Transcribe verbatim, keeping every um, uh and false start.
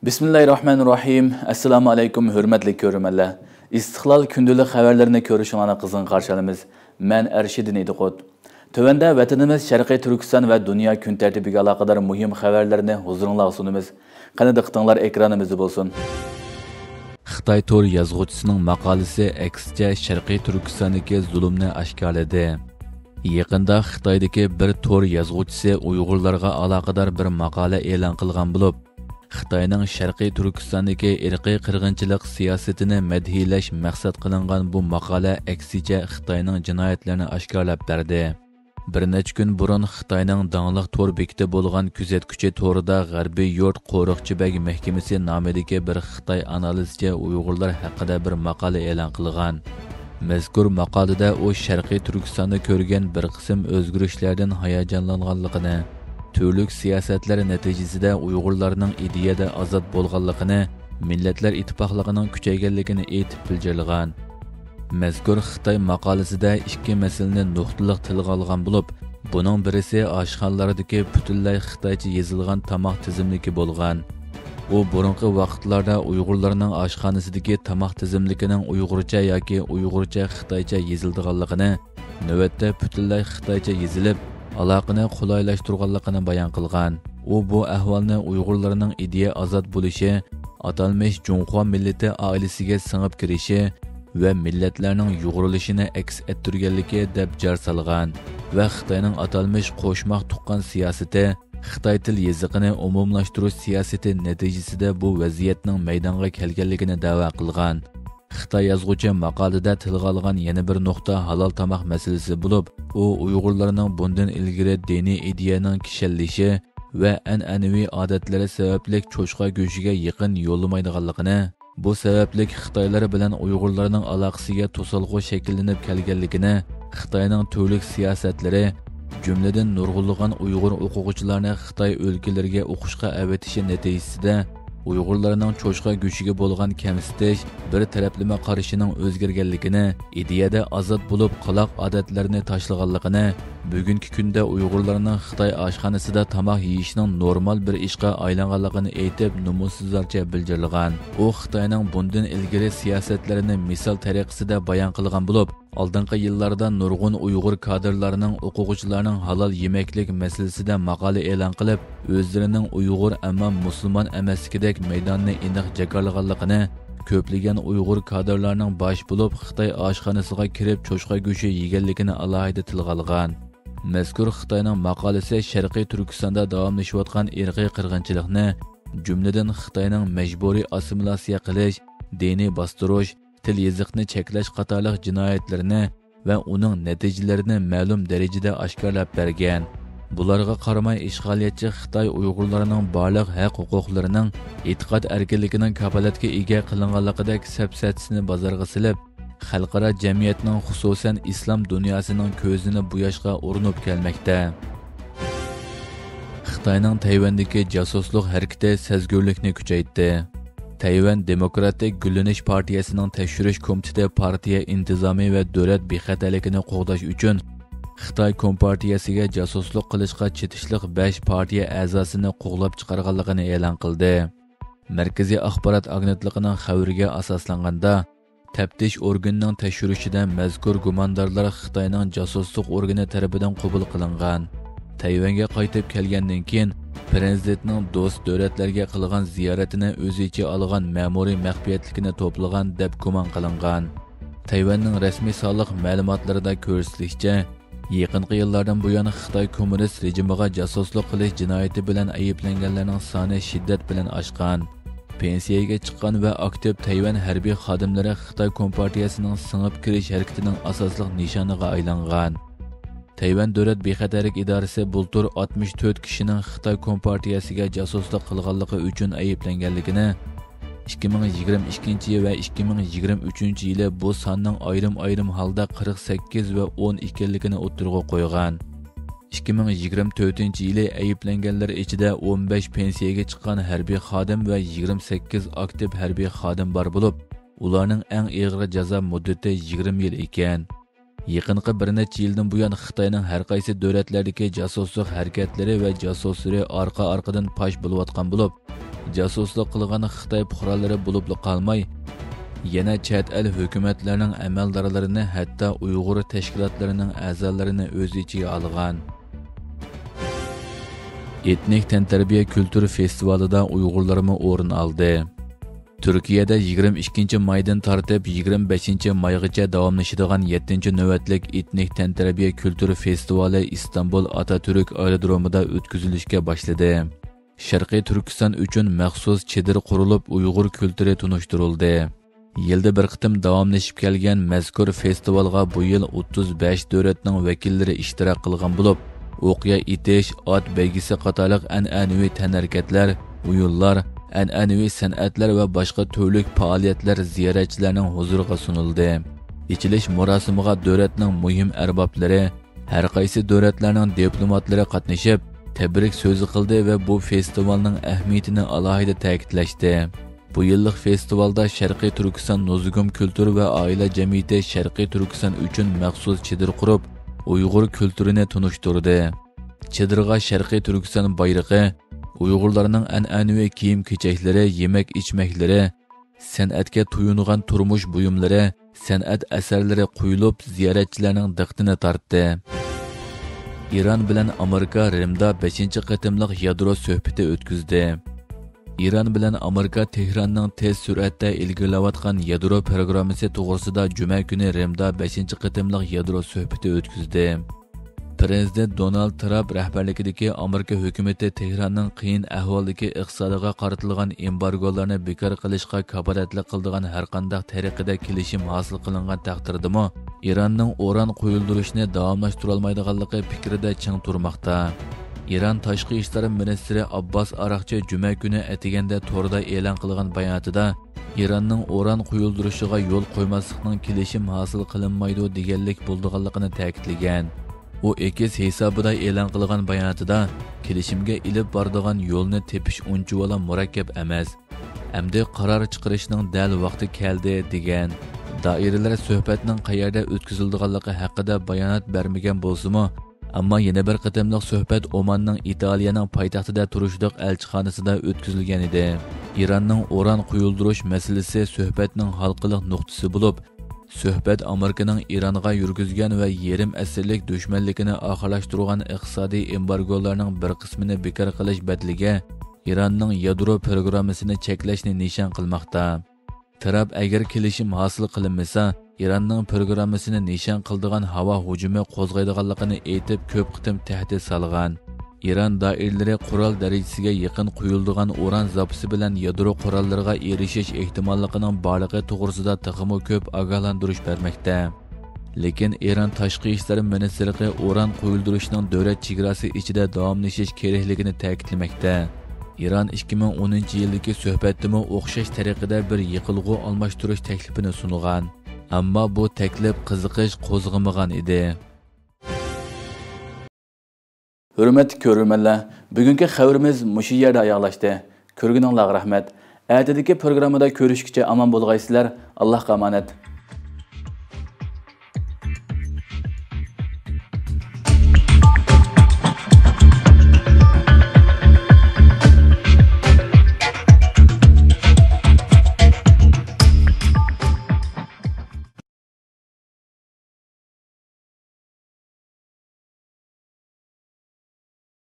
بىسمىللاھىررەھمانىررەھىم. ئەسسالامۇ ئەلەيكۇم، ھۆرمەتلىك كۆرۈرمەنلەر. ئىستىقلال كۈندىلىك خەۋەرلىرىنى كۆرۈشۈڭلارنى قىزغىن قارشى ئالىمىز. مەن ئەرشىدىن ئىدىقۇت. تۆۋەندە ۋەتىنىمىز شەرقىي تۈركىستان ۋە دۇنيا كۈن تەرتىپىگە ئالاقىدار مۇھىم خەۋەرلەرنى ھۇزۇرۇڭلارغا سۇنىمىز. قېنى دىققىتىڭلار ئېكرانىمىزدا بولسۇن. خىتاي تور يازغۇچىسىنىڭ ماقالىسى ئەكسىچە شەرقىي تۈركىستاندىكى زۇلۇمنى ئاشكارىلىدى. يېقىندا خىتايدىكى بىر تور يازغۇچىسى ئۇيغۇرلارغا ئالاقىدار بىر ماقالە ئېلان قىلغان بولۇپ، خىتاينىڭ شەرقىي تۈركىستاندىكى ئىرقىي قىرغىنچىلىق سىياسىتىنى مەدھىيلەش مەقسەت قىلىنغان بۇ ماقالە ئەكسىچە خىتاينىڭ جىنايەتلىرىنى ئاشكارىلاپ بەردى. بىر نەچچە كۈن بۇرۇن خىتاينىڭ داڭلىق تور بېكىتى بولغان كۆزەتكۈچى تورىدا غەربىي يۇرت قورۇقچى بەگ مەھكىمىسى نامىدىكى بىر خىتاي ئانالىزچى ئۇيغۇرلار ھەققىدە بىر ماقالە ئېلان قىلغان. مەزكۇر ماقالىدە ئۇ شەرقىي تۈركىستاندا كۆرگەن بىر قىسىم ئۆزگىرىشلەردىن ھاياجانلانغانلىقىنى، تۈرلۈك سىياسەتلەر نەتىجىسىدە ئۇيغۇرلارنىڭ ئىدىيەدە ئازاد بولغانلىقىنى، مىللەتلەر ئىتتىپاقلىقىنىڭ كۈچەيگەنلىكىنى ئېيتىپ بىلجىرلىغان. مەزكۇر خىتاي ماقالىسىدە ئىككى مەسىلىنى نۇقتىلىق تىلغا ئالغان بولۇپ، بۇنىڭ بىرىسى ئاشخانىلاردىكى پۈتۈنلەي خىتايچە يېزىلغان تاماق تىزىملىكى بولغان. ئۇ بۇرۇنقى ۋاقىتلاردا ئۇيغۇرلارنىڭ ئاشخانىسىدىكى تاماق تىزىملىكىنىڭ ئۇيغۇرچە ياكى ئۇيغۇرچە خىتايچە يېزىلىدىغانلىقىنى، نۆۋەتتە پۈتۈنلەي خىتايچە يېزىلىپ، ئالاقىنى قولايلاشتۇرغانلىقىنى بايان قىلغان. ئۇ بۇ ئەھۋالنى ئۇيغۇرلارنىڭ ئىدىيە ئازاد بولۇشى، ئاتالمىش جۇڭخۇا مىللىتى ئائىلىسىگە سىڭىپ كىرىشى ۋە مىللەتلەرنىڭ يۇغۇرۇلۇشىنى ئەكس ئەتتۈرگەنلىكى دەپ جار سالغان ۋە خىتاينىڭ ئاتالمىش قوشماق تۇغقان سىياسىتى، خىتاي تىل يېزىقىنى ئومۇملاشتۇرۇش سىياسىتى نەتىجىسىدە بۇ ۋەزىيەتنىڭ مەيدانغا كەلگەنلىكىنى دەۋا قىلغان. خىتاي يازغۇچى ماقالىدە تىلغا ئالغان يەنە بىر نۇقتا ھالال تاماق مەسىلىسى بولۇپ، ئۇ ئۇيغۇرلارنىڭ بۇندىن ئىلگىرى دىنىي ئىدىيەنىڭ كىشەنلىشى ۋە ئەنئەنىۋى ئادەتلىرى سەۋەبلىك چوشقا گۆشىگە يېقىن يولىمايدىغانلىقىنى، بۇ سەۋەبلىك خىتايلار بىلەن ئۇيغۇرلارنىڭ ئالاقىسىگە توسالغۇ شەكىللىنىپ كەلگەنلىكىنى، خىتاينىڭ تۈرلۈك سىياسەتلىرى، جۈملىدىن نۇرغۇنلىغان ئۇيغۇر ئوقۇغۇچىلارنى خىتاي ئۆلكىلىرىگە ئوقۇشقا ئەۋېتىشى نەتىجىسىدە، ئۇيغۇرلارنىڭ چوشقا گۆشىگە بولغان كەمسىتىش، بىر تەرەپلىمە قارىشىنىڭ ئۆزگەرگەنلىكىنى، ئىدىيەدە ئازاد بولۇپ، قالاق ئادەتلەرنى تاشلىغانلىقىنى، بۈگۈنكى كۈندە ئۇيغۇرلارنىڭ خىتاي ئاشخانىسىدا تاماق يېيىشنىڭ نورمال بىر ئىشقا ئايلانغانلىقىنى ئېيتىپ، نومۇسسىزلارچە بىلجىرلىغان. ئۇ خىتاينىڭ بۇندىن ئىلگىرى سىياسەتلىرىنى مىسال تەرىقىسىدە بايان قىلغان بولۇپ، ئالدىنقى يىللاردا نۇرغۇن ئۇيغۇر كادىرلارنىڭ، ئوقۇغۇچىلارنىڭ ھالال يېمەكلىك مەسىلىسىدە ماقالە ئېلان قىلىپ، ئۆزلىرىنىڭ ئۇيغۇر، ئەمما مۇسۇلمان ئەمەسلىكىدەك مەيداننى ئېنىق جاكارلىغانلىقىنى، كۆپلىگەن ئۇيغۇر كادىرلارنىڭ باش بولۇپ خىتاي ئاشخانىسىغا كىرىپ چوشقا گۆشى يېگەنلىكىنى ئالاھىدە تىلغا ئالغان. مەزكۇر خىتاينىڭ ماقالىسى شەرقىي تۈركىستاندا داۋاملىشىۋاتقان ئىرقىي قىرغىنچىلىقنى، جۈملىدىن خىتاينىڭ مەجبۇرىي ئاسسىمىلياتسىيە قىلىش، دىنىي باستۇرۇش، تىل يېزىقنى چەكلەش قاتارلىق جىنايەتلىرىنى ۋە ئۇنىڭ نەتىجىلىرىنى مەلۇم دەرىجىدە ئاشكارىلاپ بەرگەن. بۇلارغا قارىماي، ئىشغالىيەتچى خىتاي ئۇيغۇرلارنىڭ بارلىق ھەق-ھوقۇقلىرىنىڭ، ئېتىقاد ئەركىنلىكىنىڭ كاپالەتكە ئىگە قىلىنغانلىقىدەك سەپسەتىسىنى بازارغا سېلىپ، خەلقئارا جەمئىيەتنىڭ، خۇسۇسەن، ئىسلام دۇنياسىنىڭ كۆزىنى بوياشقا ئۇرۇنۇپ كەلمەكتە. خىتاينىڭ تەيۋەندىكى جاسۇسلۇق ھەرىكىتى سەزگۈرلۈكنى كۈچەيتتى. تەيۋەن دېموكراتىك گۈللىنىش پارتىيەسىنىڭ تەكشۈرۈش كومىتېتى پارتىيە ئىنتىزامى ۋە دۆلەت بىخەتەرلىكىنى قوغداش ئۈچۈن خىتاي كومپارتىيەسىگە جاسۇسلۇق قىلىشقا چېتىشلىق بەش پارتىيە ئەزاسىنى قوغلاپ چىقارغانلىقىنى ئېلان قىلدى. مەركىزىي ئاخبارات ئاگېنتلىقىنىڭ خەۋىرىگە ئاساسلانغاندا، تەپتىش ئورگىنىنىڭ تەكشۈرۈشىدە مەزكۇر گۇماندارلار خىتاينىڭ جاسۇسلۇق ئورگىنى تەرىپىدىن قوبۇل قىلىنغان. تەيۋەنگە قايتىپ كەلگەندىن كېيىن، پىرېزىدېنتنىڭ دوست دۆلەتلەرگە قىلغان زىيارىتىنى ئۆز ئىچىگە ئالغان مەمۇرىي مەخپىيەتلىكىنى توپلىغان دەپ گۇمان قىلىنغان. تەيۋەننىڭ رەسمىي سانلىق مەلۇماتلىرىدا كۆرسىتىلىشىچە، يېقىنقى يىللاردىن بۇيان خىتاي كوممۇنىست رېجىمىغا جاسۇسلۇق قىلىش جىنايىتى بىلەن ئەيىبلەنگەنلەرنىڭ سانى شىددەت بىلەن ئاشقان. پېنسىيەگە چىققان ۋە ئاكتىپ تەيۋەن ھەربىي خادىملىرى خىتاي كومپارتىيەسىنىڭ سىڭىپ كىرىش ھەرىكىتىنىڭ ئاساسلىق نىشانىغا ئايلانغان. تەيۋەن دۆلەت بىخەتەرلىك ئىدارىسى بۇلتۇر ئاتمىش تۆت كىشىنىڭ خىتاي كومپارتىيەسىگە جاسۇسلۇق قىلغانلىقى ئۈچۈن ئەيىبلەنگەنلىكىنى، ئىككى مىڭ يىگىرمە ئىككىنچى ۋە ئىككى مىڭ يىگىرمە ئۈچىنچى يىلى بۇ ساننىڭ ئايرىم-ئايرىم ھالدا قىرىق سەككىز ۋە ئون ئىكەنلىكىنى ئوتتۇرىغا قويغان. ئىككى مىڭ يىگىرمە تۆتىنچى يىلى ئەيىبلەنگەنلەر ئىچىدە ئون بەش پېنسىيەگە چىققان ھەربىي خادىم ۋە يىگىرمە سەككىز ئاكتىپ ھەربىي خادىم بار بولۇپ، ئۇلارنىڭ ئەڭ ئېغىر جازا مۇددىتى يىگىرمە يىل ئىكەن. يېقىنقى بىر نەچچە يىلدىن بۇيان خىتاينىڭ ھەر قايسى دۆلەتلەردىكى جاسۇسلۇق ھەرىكەتلىرى ۋە جاسۇسلىرى ئارقا-ئارقىدىن پاش بولۇۋاتقان بولۇپ، جاسۇسلۇق قىلغان خىتاي پۇقرالىرى بولۇپلا قالماي، يەنە چەت ئەل ھۆكۈمەتلەرنىڭ ئەمەلدارلىرىنى، ھەتتا ئۇيغۇر تەشكىلاتلىرىنىڭ ئەزالىرىنى ئۆز ئىچىگە ئالغان. ئېتنىك تەنتەربىيە كۈلتۈر فېستىۋالىدا ئۇيغۇرلارمۇ ئورۇن ئالدى. تۈركىيەدە يىگىرمە ئىككىنچى مايدىن تارتىپ يىگىرمە بەشىنچى مايغىچە داۋاملىشىدىغان يەتتىنچى نۆۋەتلىك ئېتنىك تەنتەربىيە كۈلتۈر فېستىۋالى ئىستانبۇل ئاتاتۈرك ئايرودرومىدا ئۆتكۈزۈلۈشكە باشلىدى. شەرقىي تۈركىستان ئۈچۈن مەخسۇس چېدىر قۇرۇلۇپ، ئۇيغۇر كۈلتۈرى تونۇشتۇرۇلدى. يىلدا بىر قېتىم داۋاملىشىپ كەلگەن مەزكۇر فېستىۋالغا بۇ يىل ئوتتۇز بەش دۆلەتنىڭ ۋەكىللىرى ئىشتىراك قىلغان بولۇپ، ئوقيا ئېتىش، ئات بەيگىسى قاتارلىق ئەنئەنىۋى تەنھەرىكەتلەر، ئويۇنلار، ئەنئەنىۋى سەنئەتلەر ۋە باشقا تۈرلۈك پائالىيەتلەر زىيارەتچىلەرنىڭ ھۇزۇرىغا سۇنۇلدى. ئېچىلىش مۇراسىمىغا دۆلەتنىڭ مۇھىم ئەربابلىرى، ھەر قايسى دۆلەتلەرنىڭ دىپلوماتلىرى قاتنىشىپ، تەبرىك سۆزى قىلدى ۋە بۇ فېستىۋالنىڭ ئەھمىيىتىنى ئالاھىدە تەكىتلەشتى. بۇ يىللىق فېستىۋالدا شەرقىي تۈركىستان نۇزۇگۇم كۈلتۈر ۋە ئائىلە جەمئىيىتى شەرقىي تۈركىستان ئۈچۈن مەخسۇس چېدىر قۇرۇپ، ئۇيغۇر كۈلتۈرىنى تونۇشتۇردى. چېدىرغا شەرقىي تۈركىستان بايرىقى، ئۇيغۇرلارنىڭ ئەنئەنىۋى كىيىم-كېچەكلىرى، يېمەك-ئىچمەكلىرى، سەنئەتكە تويۇنغان تۇرمۇش بۇيۇملىرى، سەنئەت ئەسەرلىرى قويۇلۇپ، زىيارەتچىلەرنىڭ دىققىتىنى تارتتى. ئىران بىلەن ئامېرىكا رىمدا بەشىنچى قېتىملىق يادرو سۆھبىتى ئۆتكۈزدى. ئىران بىلەن ئامېرىكا تېھراننىڭ تېز سۈرئەتتە ئىلگىرىلەۋاتقان يادرو پروگراممىسى توغرىسىدا جۈمە كۈنى رىمدا بەشىنچى قېتىملىق يادرو سۆھبىتى ئۆتكۈزدى. پىرېزىدېنت دونالد ترامپ رەھبەرلىكىدىكى ئامېرىكا ھۆكۈمىتى تېھراننىڭ قىيىن ئەھۋالدىكى ئىقتىسادىغا قارىتىلغان ئېمبارگولارنى بىكار قىلىشقا كاپالەتلىك قىلىدىغان ھەرقانداق تەرىقىدە كېلىشىم ھاسىل قىلىنغان تەقدىردىمۇ، ئىراننىڭ ئۇران قۇيۇلدۇرۇشنى داۋاملاشتۇرالمايدىغانلىقى پىكرىدە چىڭ تۇرماقتا. ئىران تاشقى ئىشلار مىنىستىرى ئابباس ئاراقچى جۈمە كۈنى ئەتىگەندە توردا ئېلان قىلغان باياناتىدا، ئىراننىڭ ئۇران قۇيۇلدۇرۇشىغا يول قويماسلىقنىڭ كېلىشىم ھاسىل قىلىنمايدۇ دېگەنلىك بولىدىغانلىقىنى تەكىتلىگەن. ئۇ ئېكس ھېسابىدا ئېلان قىلغان باياناتىدا، كېلىشىمگە ئېلىپ بارىدىغان يولنى تېپىش ئۇنچىۋالا مۇرەككەپ ئەمەس. ئەمدى قارار چىقىرىشنىڭ دەل ۋاقتى كەلدى، دېگەن. دائىرىلەر سۆھبەتنىڭ قەيەردە ئۆتكۈزۈلىدىغانلىقى ھەققىدە بايانات بەرمىگەن بولسىمۇ، ئەمما يەنە بىر قېتىملىق سۆھبەت ئوماننىڭ ئىتالىيەنىڭ پايتەختىدە تۇرۇشلۇق ئەلچىخانىسىدا ئۆتكۈزۈلگەن ئىدى. ئىراننىڭ ئۇران قۇيۇلدۇرۇش مەسىلىسى سۆھبەتنىڭ ھالقىلىق نۇقتىسى بولۇپ، سۆھبەت ئامېرىكىنىڭ ئىرانغا يۈرگۈزگەن ۋە يېرىم ئەسىرلىك دۈشمەنلىكىنى ئاخىرلاشتۇرغان ئىقتىسادىي ئېمبارگولارنىڭ بىر قىسمىنى بىكار قىلىش بەدىلىگە ئىراننىڭ يادرو پروگراممىسىنى چەكلەشنى نىشان قىلماقتا. ترامپ ئەگەر كېلىشىم ھاسىل قىلىنمىسا، ئىراننىڭ پروگراممىسىنى نىشان قىلىدىغان ھاۋا ھۇجۇمى قوزغايدىغانلىقىنى ئېيتىپ، كۆپ قېتىم تەھدىت سالغان. ئىران دائىرىلىرى قورال دەرىجىسىگە يېقىن قۇيۇلىدىغان ئۇران زاپىسى بىلەن يادرو قوراللىرىغا ئېرىشىش ئېھتىماللىقىنىڭ بارلىقى توغرىسىدا تېخىمۇ كۆپ ئاگاھلاندۇرۇش بەرمەكتە. لېكىن ئىران تاشقى ئىشلار مىنىستىرلىقى ئۇران قۇيۇلدۇرۇشنىڭ دۆلەت چېگراسى ئىچىدە داۋاملىشىش كېرەكلىكىنى تەكىتلىمەكتە. ئىران ئىككى مىڭ ئونىنچى يىلدىكى سۆھبەتتىمۇ ئوخشاش تەرىقىدە بىر يېقىلغۇ ئالماشتۇرۇش تەكلىپىنى سۇنغان. ئەمما بۇ تەكلىپ قىزىقىش قوزغىمىغان ئىدى. ھۆرمەتلىك كۆرۈرمەنلەر، بۈگۈنكى خەۋىرىمىز مۇشۇ يەردە ئاياغلاشتى. كۆرگىنىڭلارغا رەھمەت. ئەتىدىكى پروگراممىدا كۆرۈشكىچە ئامان بولغايسىلەر. ئاللاھقا ئامانەت.